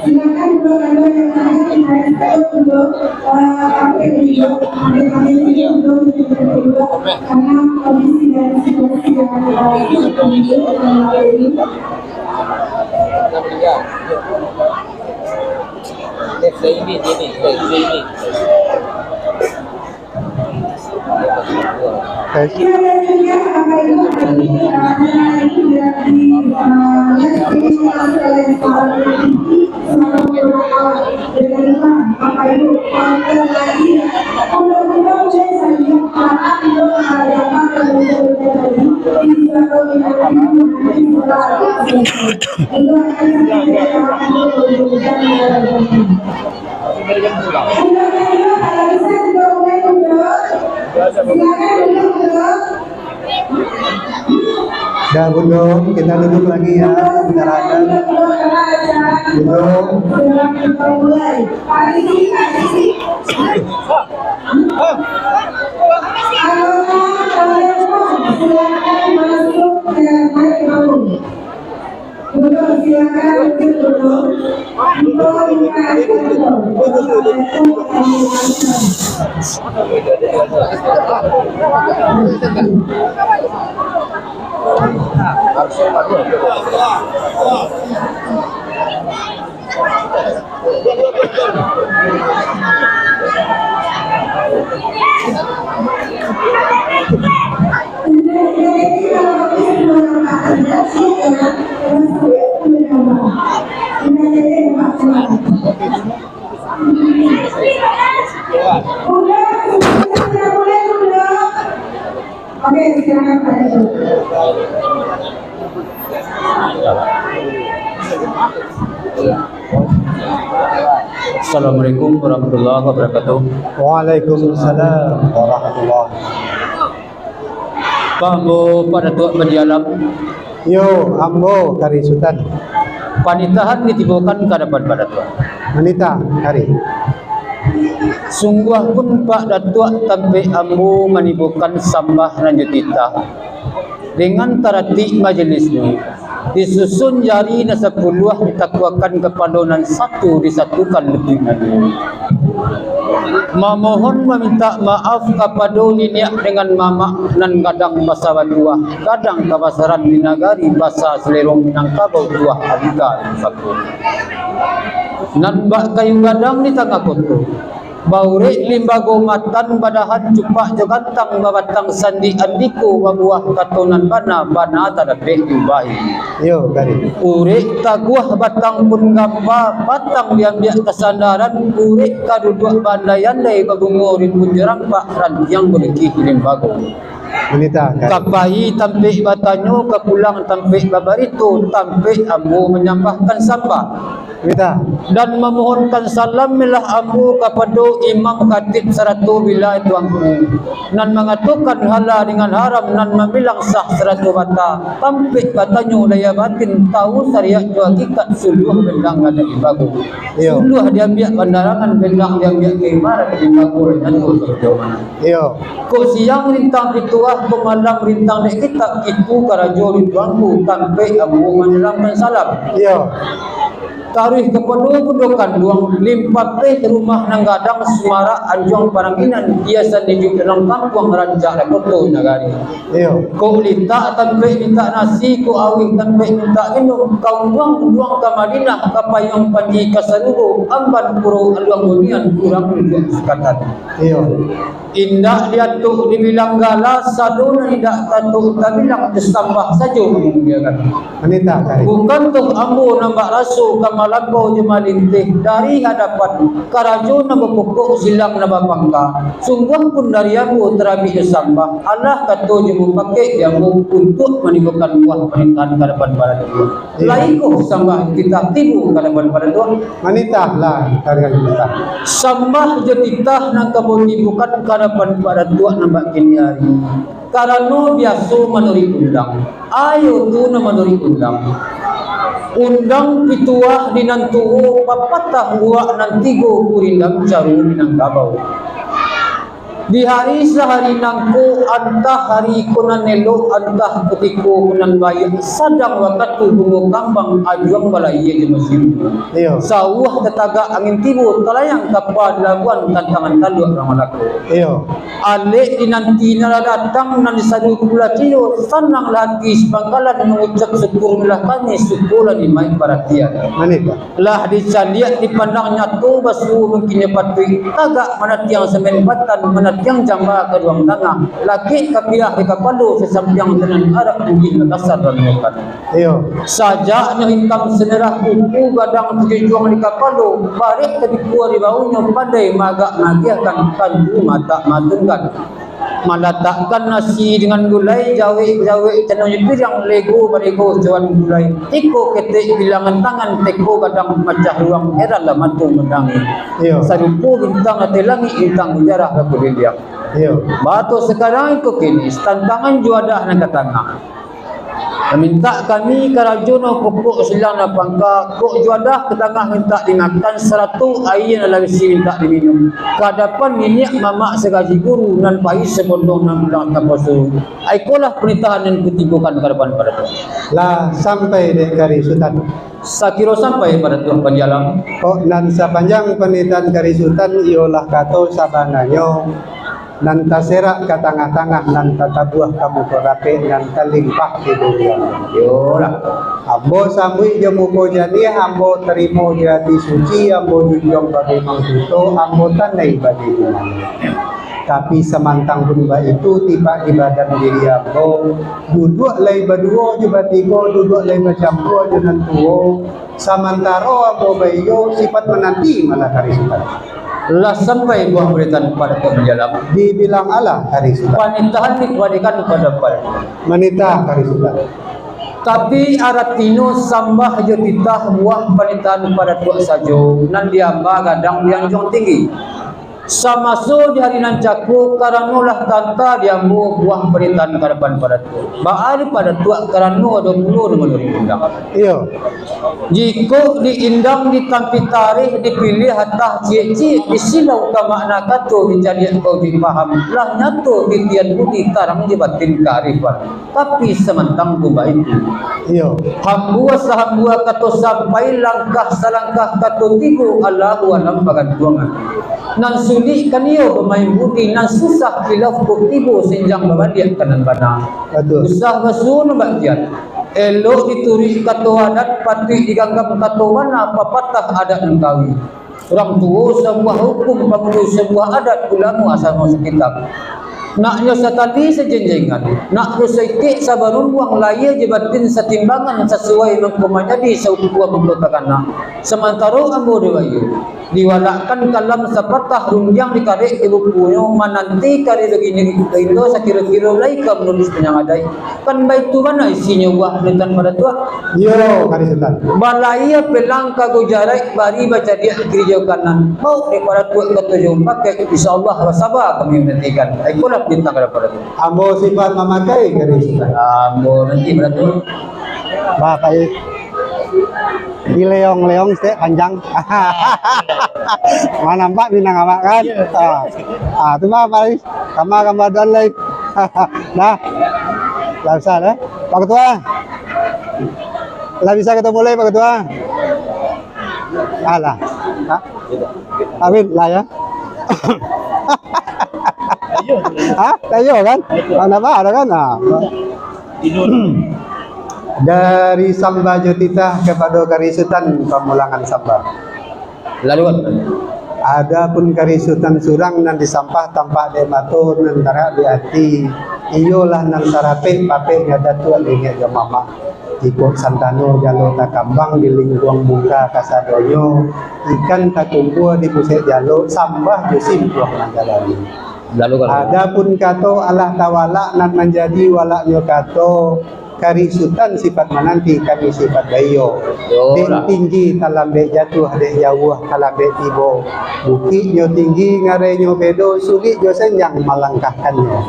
Silakan, Bro, kalau yang ada, kita ikut dulu, eh, sampai dulu, sampai kami sini dulu, sampai dulu, karena kondisi dan situasi yang, eh, seperti ini, eh, ini. Oke. Dah, Bun Dom, kita duduk lagi ya, sebentar aja. Bun Dom. Duduk, silakan duduk dulu. Untuk buka. Oke, silakan, Pak Ketua. Assalamualaikum warahmatullahi wabarakatuh. Waalaikumsalam warahmatullahi. Pak ambo, Pak Datuak Panji Alam. Yo, ambo Kari Sutan. Panitahan ditibokan ka adapan Pak Datuak. Manitah, Kari. Sungguah pun, Pak Datuak, tampek ambo manibokan sambah nan jo titah. Dengan taratik majelisnyo, disusun jari nan sapuluah, ditakuakan kapalo nan satu, disatukan lutuik nan duo. Mamohon mamintak maaf kapado niniak dengan mamak nan gadang basa batuah, gadang kabasaran di nagari, basa Salero Minangkabau tuah Andika Pusako. Nan bak kayu gadang di tangah koto, baurek limbago matan, badahan cupak jo gantang, babatang sandiak andiko, babuah kato nan bana, bana tadapek diubahi. Yo, Kari. Urek taguah batang pun gamba, batang diambiak kasandaran, urek ka duduak baandai-andai, babungo rimbun jo rampak, rantiang balukih limbago. Manitah, Kak. Ka pai tampek batanyo, ka pulang tampek babarito, tampek ambo manyambahkan sambah. Manitah. Dan mamohonkan salam lah ambo kapado imam khatib sarato bilai tuanku, nan mangatokan halal dengan haram, nan mambilang sah sarato bata. Tampek batanyo daya batin, tahu syariat jo hakikat, suluah bendang adat di bago. Iyo. Suluah diambiak pandarangan, bendang diambiak kaimaran, di bago nyato tarjamahan. Iyo. Kok siang rintang pituah, kok malam rintang dek kitab, itu karajo di tuanku, tampek ambo manyalamkan salam. Iyo. Taruih kapado bundo kanduang, limpapeh rumah nan gadang, sumarak anjuang paranginan, hiasan iduik dalam kampuang, rancak dalam koto nagari. Iyo. Kok litak tampek mintak nasi, kok auih tampek mintak minum, ka unduang-unduang ka Madinah, ka payuang panji ka sarugo, amban puro aluang bunian, urang duduak sakatan. Iyo. Indak diatuk dibilang gala, sado nan indak tatuk tabilang, disambah sajo mamuliakan. Manitah, Kak. Bukan tu ambo nan bak raso ka malampau jo malintih dari hadapan karajo nan bapokok, silang nan bapangka. Sungguah pun dari ambo tarabih jo sambah, alah kato jo mupakaik di ambo untuak manimbulkan buah panitahan ka hadapan barajo. Iyo. Lai ko sambah titah tibo ka hadapan Pak Datuak? Manitahlah, karian titah. Sambah jo titah nan ka ambo tibokan ka hadapan Pak Datuak nan bak kini ari. Karano biaso manuruik undang, ayo tu nan manuruik undang. Undang pituah di nan tuo, papatah luak nan tigo, kurindam caro Minangkabau. Di hari sahari nangko, antah hari ko nan elok, antah kutiko ko nan baiak, sadang wakatu bungo kambang, ajuang balayia jo musim. Iyo. Sauah tatagak angin tibo, talayang kapa di labuan, tantangan taluak urang Malako. Iyo. Alek dinanti nan lah datang, nan disadu kula ciyo, sananglah ati sapangkalan, mangucap syukur lah kami, syukur lah dimaik paratian. Manitah. Lah dicaliak dipandang nyato, basuo mungkin nyo patuik, tagak manatiang samen patan, manatiang jamba ka ruang tangah, lakek kapiah di kapalo, sasampiang tanan arak, mungkin bakasar dan makan. Iyo. Sajak nyo itam samerah kuku, gadang tajujuang di kapalo, bareh tabikua di bawunyo, pandai maagak maagiahkan, tantu matak maatungkan. Malatakkan nasi dengan gulai, jawek-jawek canonyo piriang, lego balego cuan gulai. Tiko ketek bilangan tangan, teko gadang macah ruang, heranlah mato mandangi. Iyo. Sarupo bintang ateh langik, bintang mujarah bakuliliang. Iyo. Bato sakarang iko kini, tantangan juadah nan ka tangah. Mintak kami karajo no pokok silang nan pangka, kok juadah ka tangah mintak dimakan, sarato aia nan lah bisi mintak diminum. Ka adapan niniak mamak sagaji guru, nan pai sabondong nan pulang taposo. Ikolah panitahan nan kutibokan ka adapan Pak Datuak. Lah sampai dek Kari Sutan? Sakiro sampai Pak Datuak Panji Alam. Kok nan sapanjang panitahan Kari Sutan iyolah kato sabananyo, nan taserak ka tangah-tangah, nan tatabuah ka muko rapek, nan talimpah di burian. Iyolah. Ambo sambuik jo muko janiah, ambo tarimo jo ati suci, ambo junjuang bagai mangkuto, ambo tandai bagai gumalo. Tapi samantang pun baitu, tipak di badan diri ambo, duduak lai baduo jo batigo, duduak lai bacampua jo nan tuo, samantaro ambo baiyo, sipat mananti malah Kari Sutan. Lah sampai buah panitahan Pak Datuak Panji Alam? Dibilang alah Kari Sutan. Panitahan dikembalikan kepada Pak Datuak. Manitah Kari Sutan. Tapi aratinyo sambah jo titah buah panitahan Pak Datuak sajo, nan diamba gadang di anjuang tinggi. Samaso di hari nan cako, karano lah tanta di ambo buah panitahan ka adapan Pak Datuak. Baa di Pak Datuak, karano ado pulo nan manuruik undang. Iyo. Jikok di indang ditampi tareh, dipiliah atah ciek-ciek, disilau ka makna kato, dicaliak ka ujuik paham, lah nyato titian budi, tarang jo batin kaarifan. Tapi samantang pun baitu. Iyo. Hambua sahambua kato sampai, langkah salangkah kato tibo, Allahu alam bagantuangan. Nan sulik kan iyo bamain budi, nan susah kilaf kok tibo, senjang babaliak ka nan bana. Batua. Usah basuo nan bakian. Elok dituruik kato adat, patuik diganggam kato bana, papatah adat nan kawi. Urang tuo sabuah hukum, pangulu sabuah adat, ulamo asamo sakitab. Nak nyo satali sajenjengan, nak nyo saitik sabarumbuang, lahia jo batin satimbangan, sasuai mangko manjadi, saukua mangko takana. Samantaro ambo dek baiyo, diwalakkan kalam sapatah, rundiang dikarek di bukunyo, mananti kari bagini baito, sakiro-kiro lai ka manulis panyangadai. Kan baitu bana isinyo buah panitahan Paratuak? Iyo, Kari Sutan. Balahia pelang ka Gujarat, bari bacadiak kiri jo kanan. Baok dek Paratuak katuju pakai, insya Allah basaba kami manantikan. Ikolah panitahan Paratuak. Ambo sifat mamakai, Kari Sutan. Ambo nanti Paratuak. Bapak, i-, di leong-leong stek panjang. Manampak Minang awak kan? Iyo. Ah. Ah, tu mah, Pak, i-, kama-kama doan lai. Nah. Lah bisa dah. Pak Ketua. Lah bisa kita mulai, Pak Ketua? Alah. Ha? Awin lah ya. Ha? Tayo kan? Mana apa ada kan? Ha. Dari samba jo titah kapado Kari Sutan pamulangan samba. Lalu, adapun Kari Sutan surang nan disampah tampak dek mato nan tarak di ati, iyolah nan sarapek-papeknyo Datuak Lingek jo Mamak. Iko santano jalo takambang di lingkuang muka kasadonyo, ikan takumpua di pusek jalo, sambah jo simpuang nan jalani. Lalu kalau adapun kato alah tawalak nan manjadi walaknyo kato, Kari Sutan sifat mananti, kami sifat baiyo. Yo lah. Dek tinggi talambek jatuah, dek jauah talambek tibo. Bukiknyo tinggi, ngarainyo bedo, sulik jo sanjang malangkahkannyo.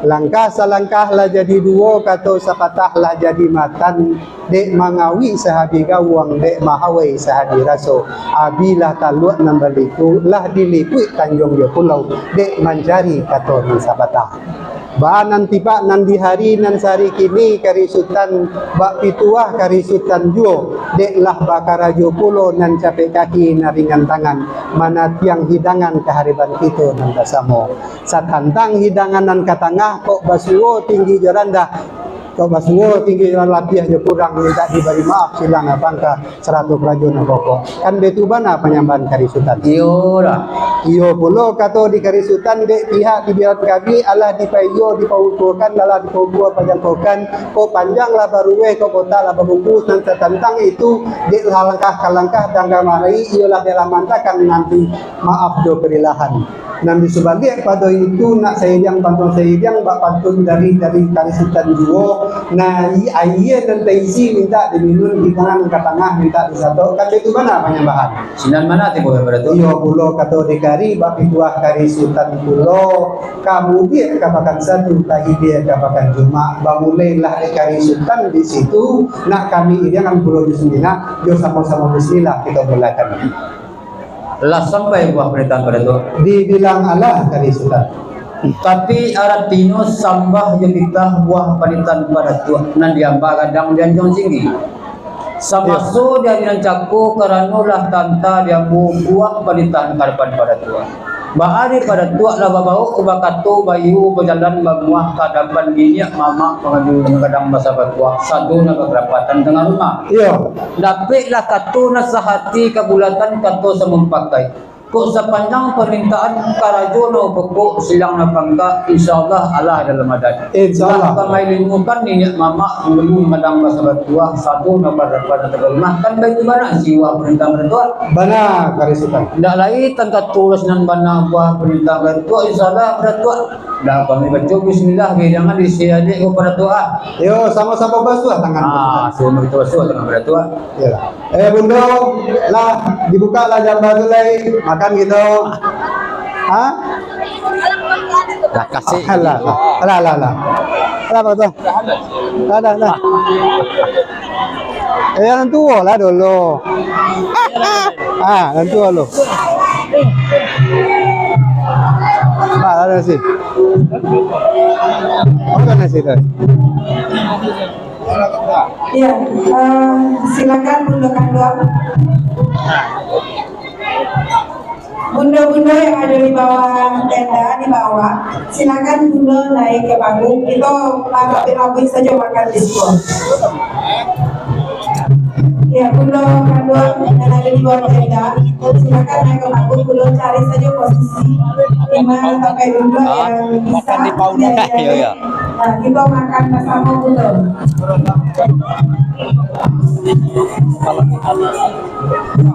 Langkah salangkah lah jadi duo, kato sapatah lah jadi matan, dek mangawik sahabih gawang, dek mahawai sahabih raso. Abilah taluak nan baliku, lah dilipuik tanjuang jo pulau, dek mancari kato nan sapatah. Baa nan tipak nan di hari nan sari kini, Kari Sutan bak pituah Kari Sutan juo, dek lah bakarajo pulo nan capek kaki, nan ringan tangan, manatiang hidangan kahariban kito nan basamo. Satantang hidangan nan ka tangah, kok basuo tinggi jo randah, kok basuo tinggi jo labiah jo kurang, mintak dibari maaf, silang nan pangka, sarato karajo nan pokok. Kan baitu bana panyambahan Kari Sutan. Iyo lah. Iyo pulo kato di Kari Sutan, dek pihak di biaran kami, alah dipaiyo, dipautuakan, alah dipautua pajangkokan, kok panjang lah baruweh, kok kotak lah babungkus, nan tatantang itu, dek lah langkah ka langkah, dangka marai, iyolah dek lah mantakan nanti, maaf jo karilahan. Nan di sabaliak pado itu, nak sairiang pantun sairiang, bak pantun dari, dari Kari Sutan juo, nah, i-, aia nan taisi mintak diminun, hidangan nan ka tangah mintak disatok, kan baitu bana panyambahan. Sinan bana tibo Paratuak? Iyo pulo kato di kari, bak pituah Kari Sutan pulo, ka mudiak ka pakan Satu, ka hilia ka pakan Jumaik, bamulailah dek Kari Sutan di situ, nak kami iriangan pulo di Suminah, yo samo-samo bismillah kito mulaikan. Lah sampai buah panitahan Paratuak? Dibilang alah Kari Sutan. Tapi aratinyo sambah jo titah buah panitahan Paratuak nan diamba gadang dianjuang tinggi. Samaso di ari nan cako, karano lah tanta diambo buah panitahan ka adapan Paratuak. Baa di Paratuak lah babaok bakato baiyo bajalan bamuah ka adapan niniak mamak pangadu nan gadang basa batuah, sado nan bakarapatan tangah rumah. Iyo. Dapeklah kato nan sahati kabulatan kato samupakai. Kok sapanjang parmintaan karajo nan pokok silang nan pangka, insya Allah alah dalam adat. Insya Allah. Lah kami lingukan niniak mamak dulu madang basa batuah, sado nan barapat atau rumah, kan baitu bana siwah parmintaan Paratuak. Bana, Kari Sutan. Indak lai tangka tulis nan bana buah parmintaan Paratuak, insya Allah Paratuak. Dah kami baco bismillah, biar jangan disiadik ko Paratuak ah. Yo, samo-samo basuah tangan. Ah, samo kita basuah tangan Paratuak. Iyolah. Eh, Bundo, lah, dibuka lah jamba tu lai. Makan kito. Ha? Lah, kasih. Alah, alah, alah, alah. Alah, apa tu? Alah, alah. Eh, yang tua lah dulu. Ah, yang tua dulu. Ah, ada nasi. Makan nasi tu. Iya, eh, silakan Bundo Kanduang. Bundo-bundo yang ada di bawah tenda, di bawah, silakan Bundo naik ke panggung. Kita agak rapi saja makan di sini. Ya, Bundo Kanduang yang ada di bawah tenda, silakan naik ke panggung, Bundo cari saja posisi di mana tampek duduk yang bisa. Makan di panggung, ya, ya. Nah, kita makan bersama, Bundo.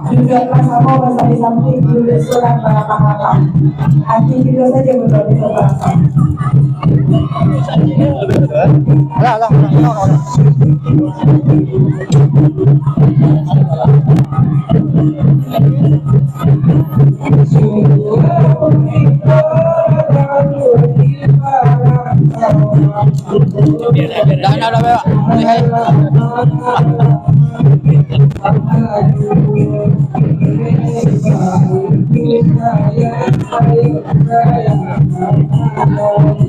Duduk bersama, bersama di samping, duduk surang berapa-apa. Hati kita saja, Bundo, kita berapa. Lah, lah, lah, lah, lah. Dah, dah, dah, dah. Hai, hai.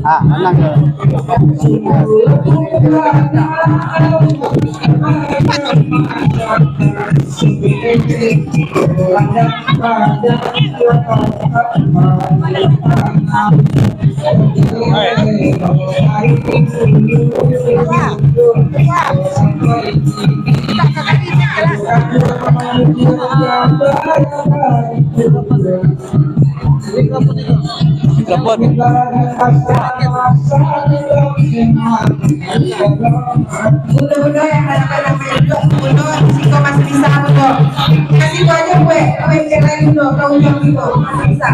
Ah, tenang. Mikrofon. Bundo-bundo yang ada pada duduk, bundo di siko masih bisa, bundo. Kasih tu aja kue, kue cerai, bundo, ke ujung situ, masih bisa.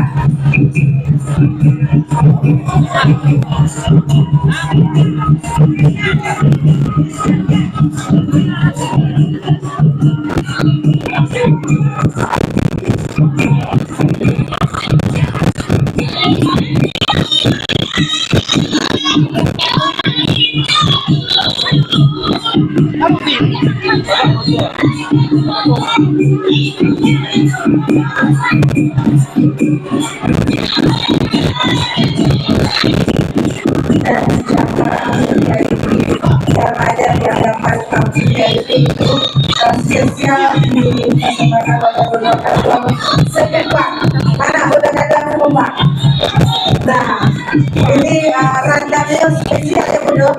Ramadan yang dapat kami itu, eh, spesial di kesempatan Ramadan Setempat. Anak Bundo Kanduang semua. Nah, ini, eh, randangnya spesial ya, Bundo.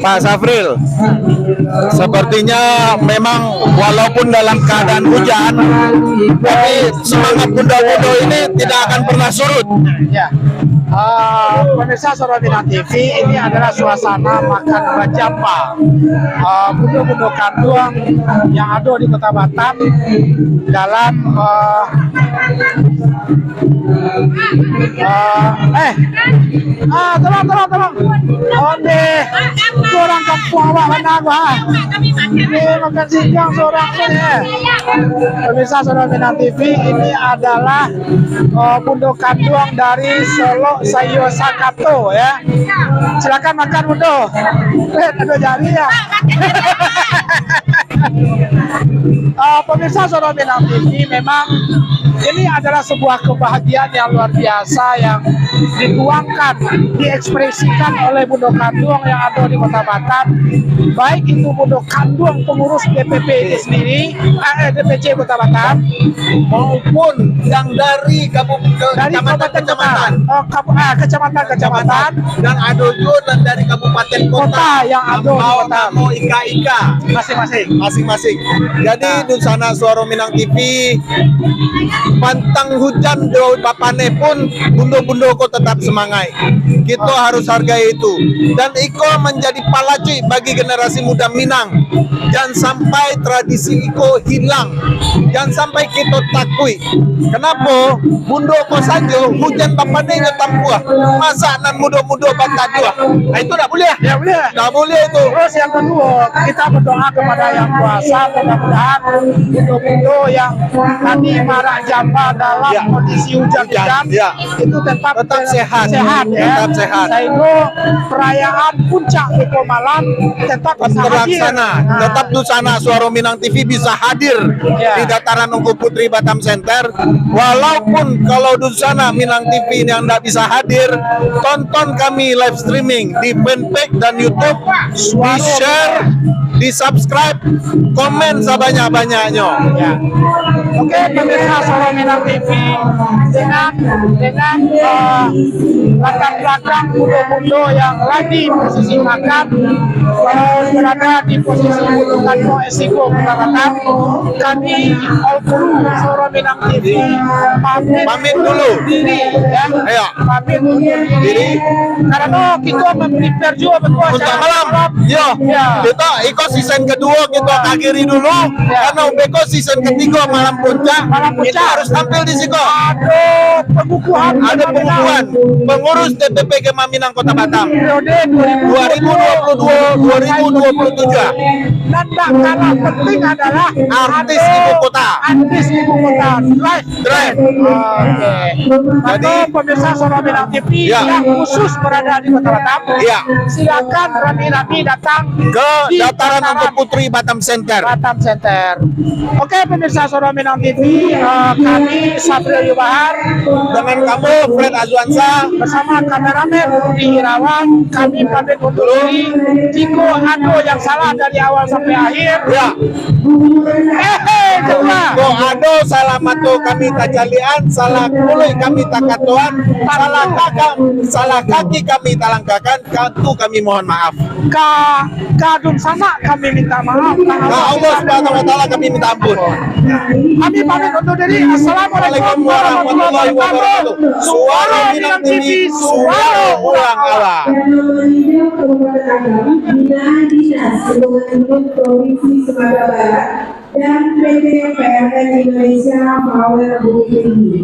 Pak Safril, sepertinya memang walaupun dalam keadaan hujan, tapi semangat bundo-bundo ini tidak akan pernah surut. Ya. Ah, pemirsa Suara Minang T V, ini adalah suasana makan bajamba, ah, bundo-bundo kanduang yang ada di Kota Batam dalam, ah, ah, eh, ah, tolong, tolong, tolong. Ondeh, tu urang kampuang awak bana ko, ha. Ni makan siang surang tu ni, eh. Pemirsa Suara Minang T V, ini adalah, eh, bundo kanduang dari Solok Sayua Sakato, ya. Silakan makan, Bundo. Eh, tak ada jari, ya. Ah, pemirsa Suara Minang T V, memang ini adalah sebuah kebahagiaan yang luar biasa yang dituangkan, diekspresikan oleh bundo kanduang yang ada di Kota Batam, baik itu bundo kanduang pengurus D P P ini sendiri, eh, D P C Kota Batam, maupun yang dari kabu-, ke-, dari kecamatan, kabupaten kota, kecamatan. Oh, kabu-, ah, kecamatan, kecamatan. Dan ado juo nan dari kabupaten kota, kota yang ado di ambau kota. Namo ika-ika. Masing-masing. Masing-masing. Jadi, nah, dunsanak Suaro Minang T V, Pantang hujan jo bapaneh pun, bundo-bundo ko tetap semangaik. Kito harus hargai itu. Dan iko manjadi palacuik bagi generasi muda Minang. Jan sampai tradisi iko hilang. Jan sampai kito takuik. Kenapo? Bundo ko sajo, hujan bapaneh nyo tampuah. Masa nan mudo-mudo bataduah? Ah, itu ndak buliah. Ya, buliah. Ndak buliah itu. Terus yang kedua, kita berdoa kepada Yang Kuasa, mudah-mudahan bundo-bundo yang tadi marak jamba dalam Ya. kondisi hujan-hujan, Hujan, ya. itu tetap Tetap sehat. sehat, ya. Tetap sehat. Sehingga perayaan puncak iko malam tetap bisa hadir. Terlaksana. Nah. Tetap Dunsanak Suaro Minang T V bisa hadir Ya. di Dataran Ungku Putri Batam Center. Walaupun kalau Dunsanak Minang T V yang ndak bisa hadir, tonton kami live streaming di fanpage dan YouTube, Suaro di-share, di-subscribe, komen sabanyak-banyaknyo. Ya. Oke, pemirsa Suaro Minang T V, dengan, dengan, eh, latar belakang bundo-bundo yang lagi posisi makan, eh, berada di posisi Gunung Kanto S tiga Kota Batam, kami, all crew Suaro Minang T V, pamit Pamit dulu. diri, ya. Ya. Pamit undur diri. Diri. Karena kita memprepare juga, betul, Untuk acara malam. malam. Yo. Ya. Kita iko season kedua kita akhiri dulu. Ya. Karena beko season ketiga malam puncak. Malam Kita puncak. harus tampil di siko. Ada pengukuhan Ada Kota Minang. pengukuhan pengurus D P P Kemah Minang Kota Batam. Periode dua ribu dua puluh dua, dua ribu dua puluh tujuh. Dan tak kalah penting adalah Artis ada ibu kota. artis ibu kota. Live. Drive. Oke. Jadi Maka pemirsa Suara Minang T V Ya. yang khusus berada di Kota Batam, Ya. silakan rami-rami datang Ke di Dataran Dataran Ungku Putri Batam Center. Batam Center. Oke, pemirsa Suara Minang T V, eh, kami Sabril Yubahar Dengan kamu, Fred Azwansa. bersama kameramen Rudi Irawan, kami pamit undur diri. Jika ada yang salah dari awal sampai akhir, Ya. Eh, eh, Kok ado salah mato kami tacalian, salah muluik kami takatoan, salah kaka, salah kaki kami talangkahkan, tantu kami mohon maaf. Ka, ka dunsanak kami minta maaf. Ka Ka Allah Subhanahu wa Taala kami minta ampun. Kami pamit undur diri. Assalamualaikum warahmatullahi wabarakatuh. Suara Minang T V, suara urang awak. Dinas Lingkungan Hidup Provinsi Sumatera Barat dan P T P R N Indonesia Power Bukittinggi.